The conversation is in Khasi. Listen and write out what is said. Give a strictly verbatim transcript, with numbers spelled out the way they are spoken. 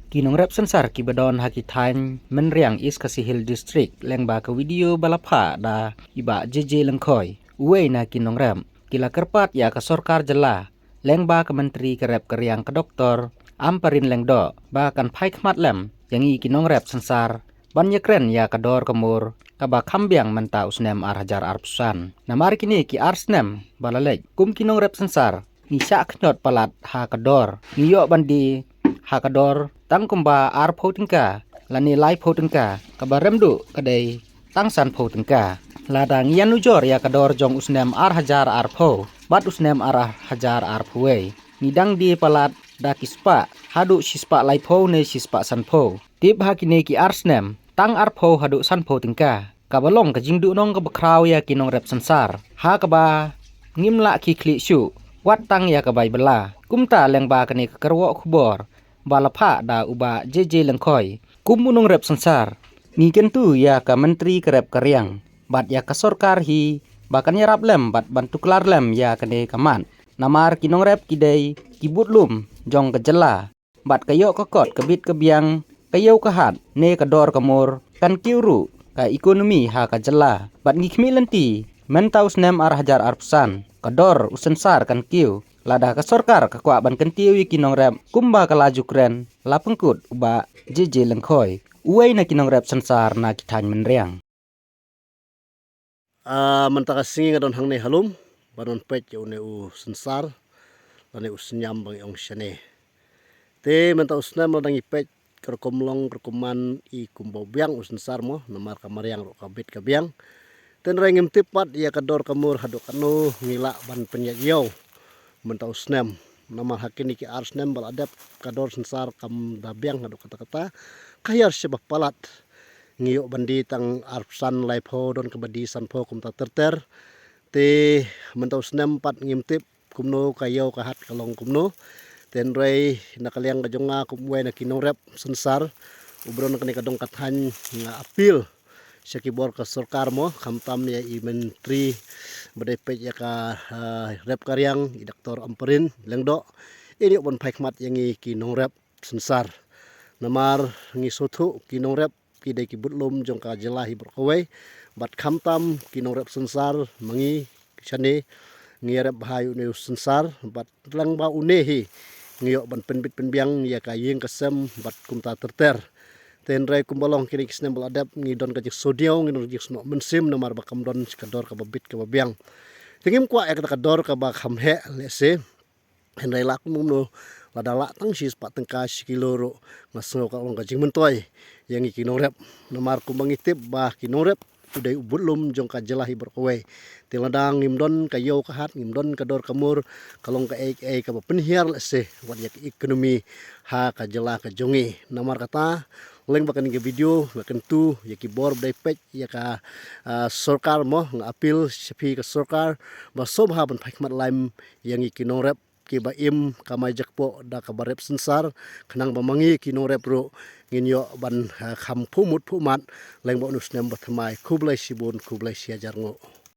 Ki nongrep synsar kiba don ha ki thaiñ Mynriang, East Khasi Hills District, lyngba ka video ba la phah da i Bah J J Lyngkhoi, uwei na ki nongrep, ki la kyrpad ïa ka sorkar jylla lyngba ka Myntri ka rep ka riang ka Doktor Ampareen Lyngdoh ba kan phai khmat lem ïa ngi ki nongrep synsar ban ïakren ïa ka dor ka mur kaba kham biang mynta u snem ar hajar arphew san. Namar kine ki ar snem ba la leit, kum ki nongrep synsar ngi shah khñiot palat ha ka dor. Ngi ïoh ban die ha ka dor tang kumba arphew tyngka lane laiphew tyngka, kaba rem duh ka dei tang sanphew tyngka. Lada ngi ïanujor ïa ka dor jong u snem ar hajar arphew bad u snem ar hajar arphew wei, ngi dang die palat da ki spah haduh shispah laiphew ne shispah sanphew. Tip ha kine ki ar snem, tang arphew haduh sanphew tyngka, kaba long ka jingduhnong kaba khraw ïa ki nongrep synsar, ha kaba ngim lah khie khlieh shuh wat tang ïa ka bai bylla. Kumta lyngba kane ka kyrwoh khubor ba la phah da u Bah J J Lyngkhoi, kum u nongrep synsar, ngi kyntu ïa ka Myntri ka rep ka riang bad ïa ka sorkar hi ba kan ïarap lem bad ban tuklar lem ïa kane ka mat. Namar ki nongrep ki dei ki budlum jong ka jylla, bad ka ïoh ka kot ka bit ka biang, ka ïew ka hat ne ka dor ka mur, kan kiew ruh ka ekonomi ha ka jylla. Bad ngi khmih lynti, mynta u snem ar hajar arphew san, ka dor u synsar kan kiew lada ka sorkar ka kwah ban kyntiew ïa ki nongrep kumba ka la ju kren, la pynkut u Bah J J Lyngkhoi, uwei na ki nongrep synsar na ki thaiñ Mynriang. Ah, mynta ka sngi nga don hangne ha lum ban wan peit ïa une u synsar lane u synñiam ba ngi ong shane. Te mynta u snem lada ngi peit, ka rukom long ka rukom man i kumba u biang u synsar mo, namar ka mariang ruh ka bit ka biang. Te hynrei ngim tip pat ïa ka dor ka mur haduh katno ngi lah ban pynïaid ïew mynta u snem. Namar ha kine ki ar snem ba la dep, ka dor synsar kam da biang haduh katta katta, ka hiar shibun palat. Ngi ïoh ban die tang arphew san, laiphew, don kaba die sanphew, kumta ter ter. Te mynta u snem pat ngim tip kumno ka ïew ka hat ka long kumno. Te hynrei na ka liang ka jong nga kum uwei na ki nongrep synsar uba don kane ka dong ka thaiñ, nga appeal sha ki bor ka sorkar mo, khamtam ïa i Myntri ba dei peit ïa ka, ah, rep ka riang, i Doktor Ampareen Lyngdoh, in ïoh ban phai khmat ïa ngi ki nongrep synsar. Namar ngi sngewthuh ki nongrep ki dei ki budlum jong ka jylla hi baroh kawei, bad khamtam ki nongrep synsar, ma ngi shane ngi ïarep bha ïa une u synsar, bad lyngba une hi ngi ïoh ban pynbit pynbiang ïa ka ïing ka sem bad kumta ter ter. Te hynrei kumba long kine ki snem ba la dep, ngi don ka jingsngewdiaw, ngi don ka jingsnoh mynsiem namar ba kam don ka dor kaba bit kaba biang. Te ngim kwah ïa kata ka dor kaba kham heh lehse. Hynrei lah kumno, lada lah tang shispah tyngka shi kilo ruh, nga sngew ka long ka jingmyntoi ïa ngi ki nongrep. Namar kumba ngi tip ba ki nongrep u dei u budlum jong ka jylla hi baroh kawei. Te lada ngim don ka ïew ka hat, ngim don ka dor ka mur, ka long kaei kaei kaba pynhiar lehse wat ïa ka ekonomi ha ka jylla ka jong ngi. Namar kata, lyngba kane ka video nga kyntu ïa ki bor ba dei peit ïa ka, ah, sorkar mo, nga appeal sha phi ka sorkar ba sngewbha ban phai khmat lem ïa ngi ki nongrep kiba im kamai jakpoh da kaba rep synsar, khnang ba ma ngi ki nongrep ruh ngin ïoh ban, ah, kham phuh mut phuh mat lyngba une u snem ba thymmai. Khublei shibun, khublei shihajar nguh.